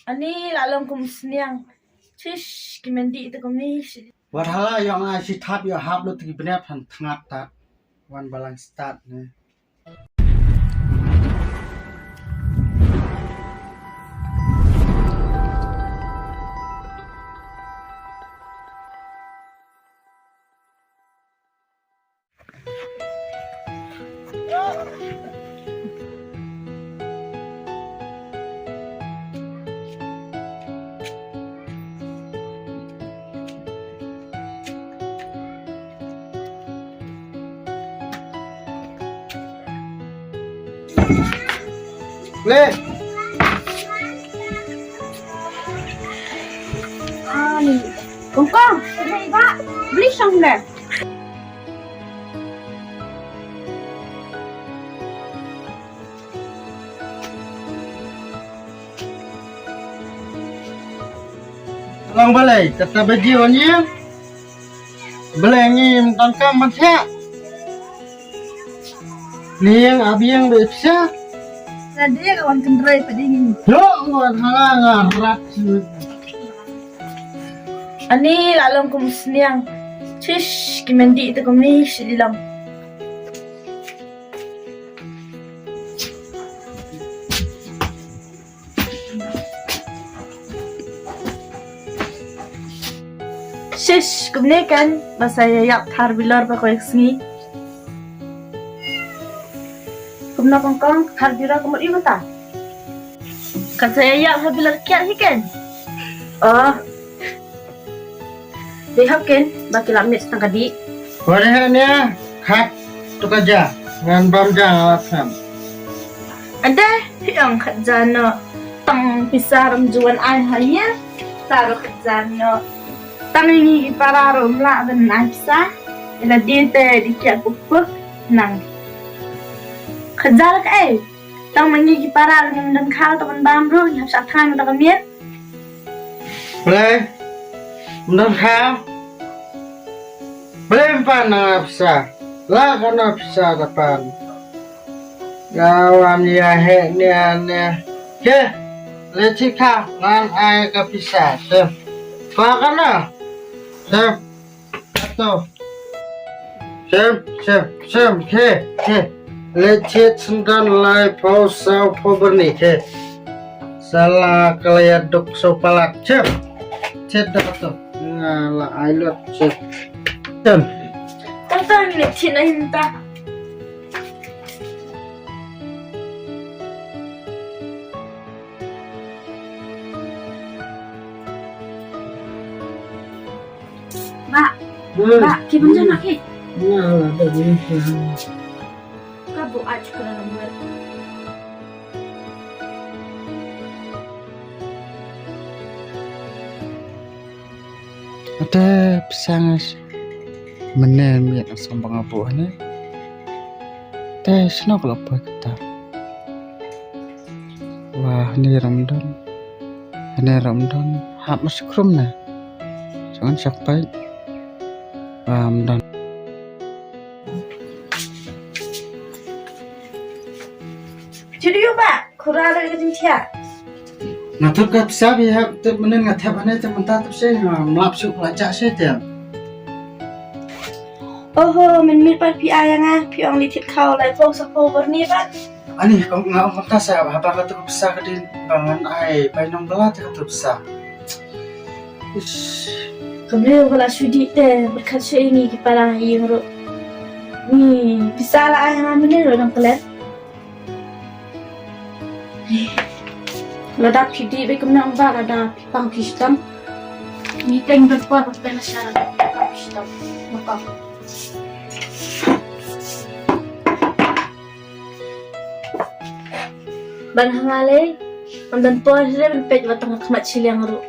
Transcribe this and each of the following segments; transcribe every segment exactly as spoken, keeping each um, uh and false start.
Ani la long kum sniang. Chish, ki mendih te kum ni. Wat hala ïong ai shi thap ïoh hap lut ki bnep han thngat ta. Wan balang start ne. Le. Ani. Kong kong, ba, beli shong le. Long balei, kata baji wan ïa. Balei ngim don kam ban thiah. Niang abiang be pisa. Tadi ka wan kendrai padi ngim. Yo, wan hala nga rat. Ani la long kum sniang. Chish, ki mendih te kum ni shi di long. Shish, kumne kan, ba sa ïa ïap thar bilor ba koy sngi. Kumno kong kong, thar bilor kumut ïa mata. Kan sa ïa ïap thar bilor kiat hi kan. Oh. Dei hok ken, ba ki la miet tang ka dih. Wari ha nia, khat tu ka ja, ngan bam ja nga la tham. Ade, phi ong khat ja no, tang pisa ram juan ai ha ye, ta ro khat ja no. Tang ngi ki para ro mla ban ai pisa, ila dei te di kia puk puk, nang. Khat ja la ka ai, tang ma ngi ki para ro ngam dan khaw ta ban bam ro, ngi hap sa tham ta ka miet. Blei, ym don kha. Blei ym pan na pisa. La ka na pisa da pan. Nga wan ïa he nia nia. Ke, le chi kha, ngan ai ka pisa. Sem. Kwa ka na. Sem. Ato. Sem, sem, sem, khe, khe. Le chet sendan lai pau sau pau berni, khe. Sala kala ïa duk sau palat, sem. Chet dak ato. Nga la ai lut, sem. Sem. Tata ni le chet na hinta. Ba, hmm. Ba, ki bun jana ki? Nga la da ni. Ka bu ach kena nombor. Ate pisa nga shi. Mene miet asam bang abu hane. Te sino kalau apa kita. Wah, ni Ramadan. Ni Ramadan. Hap masih krum na. Jangan sampai Ramadan. Judi ba, khura da ka jingthia. Nga tut ka pisa bi hap tut menen nga thep hane te mynta tut se nga mlap suk la jak se te. Oho, men mit pat phi ai nga, phi ong li thit khaw lai pau sa pau berni pat. Ani, kong nga ong mynta sa haba ka tut ka pisa ka din ba ngan ai pai nong bela te ka tut pisa. Ish. Ka blei ba la shu dih te, berkat shu ngi ki para ïing ruh. Ni pisa la ai ha nga mynne ruh dang klet. Lada phi dih bad kumne ong ba lada phi pang phi shitom. Ni teng bad por bad pela sha lada phi pang phi shitom. Maka. Ban ha nga lei, ban ban por lei ban peit ba tang ka khmat shiliang ruh.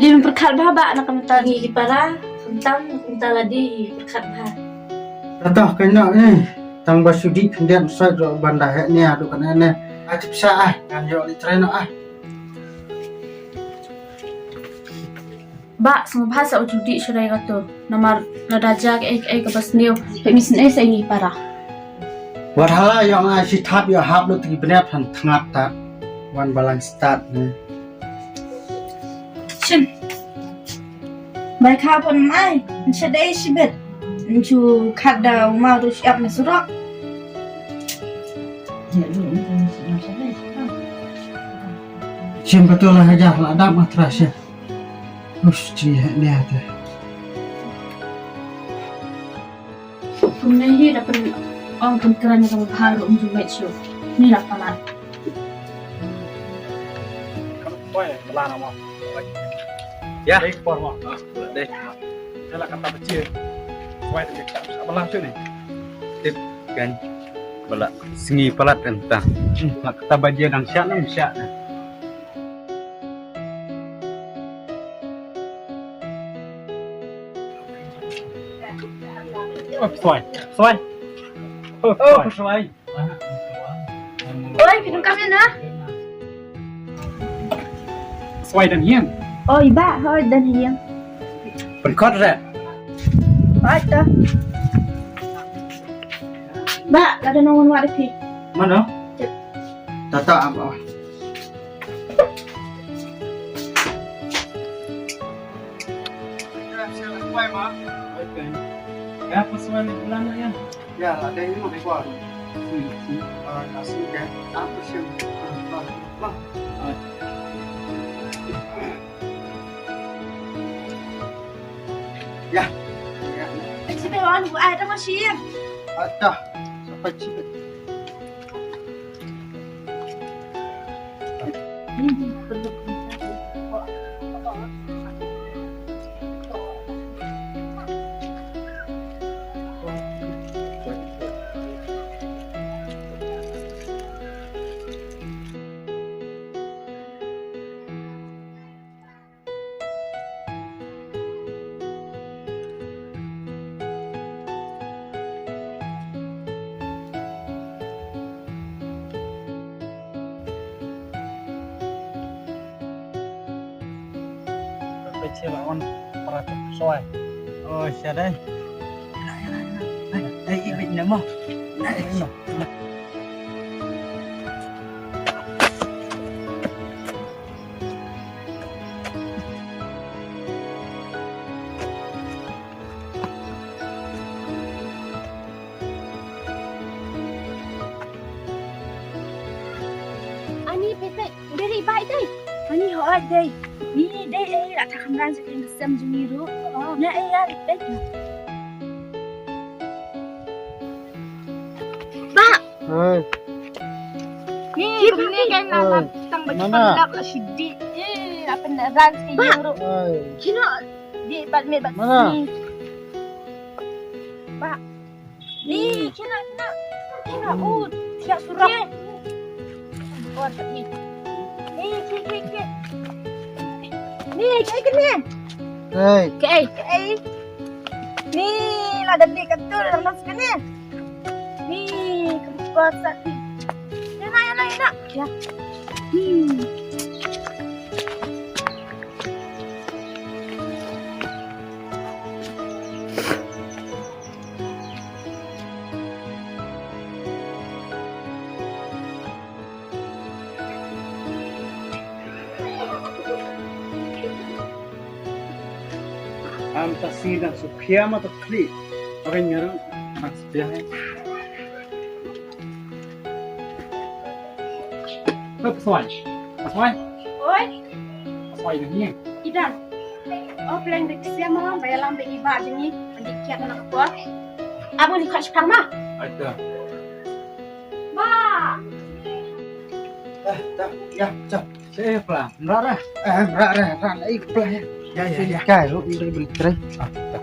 Dei ban pyrkhat bha ba na ka mynta ngi ki para, khamtam na ka mynta lade pyrkhat bha. Tata kane eh, tang ba shu dih khyndiat sait ruh ban da heh nia ruh kane ne. Ai tip sa ai, ngan ïoh leit trei noh ai. Ba, sngewbha sa u judi shurai kato. Namar lada jia kaei kaei kaba sniew, phi mi sngewsih sa ïa ngi para. Wat hala ïong ai shi thap ïoh hap lut ki bnep han thngat ta. Wan balang start ne. Shin. Bai kha pon mai. Ncha dei shibit. Nchu khada uma ru siap na surok. Shin betul lah aja lah dam atrasya. Us ci ne ate. Kumne hi da pyn ong pyn kran ïa ka bha ruh um ju mait shuh. Ni la palat. Oi, bala na mo. Ya. Dei por mo. Dei. Ela kata bachir. Wai te ka bala shuh ni. Tip kan. Bala sngi palat kan ta. Kata bajir dang syak nam syak. Oh, Suai. Suai. Oh, Suai. Oi, phi nang kam ïa na? Suai dan hiang. Oi, ba, hoi dan hiang. Pynkhot re. Hoi ta. Ba, la da nong wan wa da phi. Mano? Tata am. Ya, pas wali bulan ya. Ya, ada ini mau dikuat. Hmm, hmm. Ah, kasih ya. Apa sih? Ah, ah, ah. Ya. Ya. Eh, sini wan, ada masih. Ada. Sampai sini. Pe che la on para tu soi. Oh, sha dai. Ai, ai, ai, ai, mo. Ai, mo. Ani pepet, dei bai dei. Ani hoi dei. Ni dei dei la ta kamran sa kin sem juni ru. Na eh ya pepet. Ba. Hai. Ni ni kan la la tang ba ki lap la shidi. Eh, apa na ran sa kin ru. Hai. Kino di bat me bat ni. Ba. Ni, kina, kina. Kina, oh, siap surah. Ni, ki, ki, ki. Ni, ki, ki, ni. Hey. Ki, ki. Ni, la dadi katul, la nas kene. Ni, kempat sati. Ya, na, ya, na, ya, na. Ya. Hmm. Am ta sida su phiama ta khli. Pakai nyaru. Mas dia. Hop, Suai. Suai. Oi. Suai ni. Ida. Oh, plan de ksia ma, ba ïalam de iba de ni, de kiat na ko. Abo ni khat sepang ma. Aita. Ba. Eh, ta, ya, ta. Saya pula, mrara. Eh, mrara, ran ai pula ya. Ya, ya, ya. Kai, ru, ru, ru, ru. Ah, ta.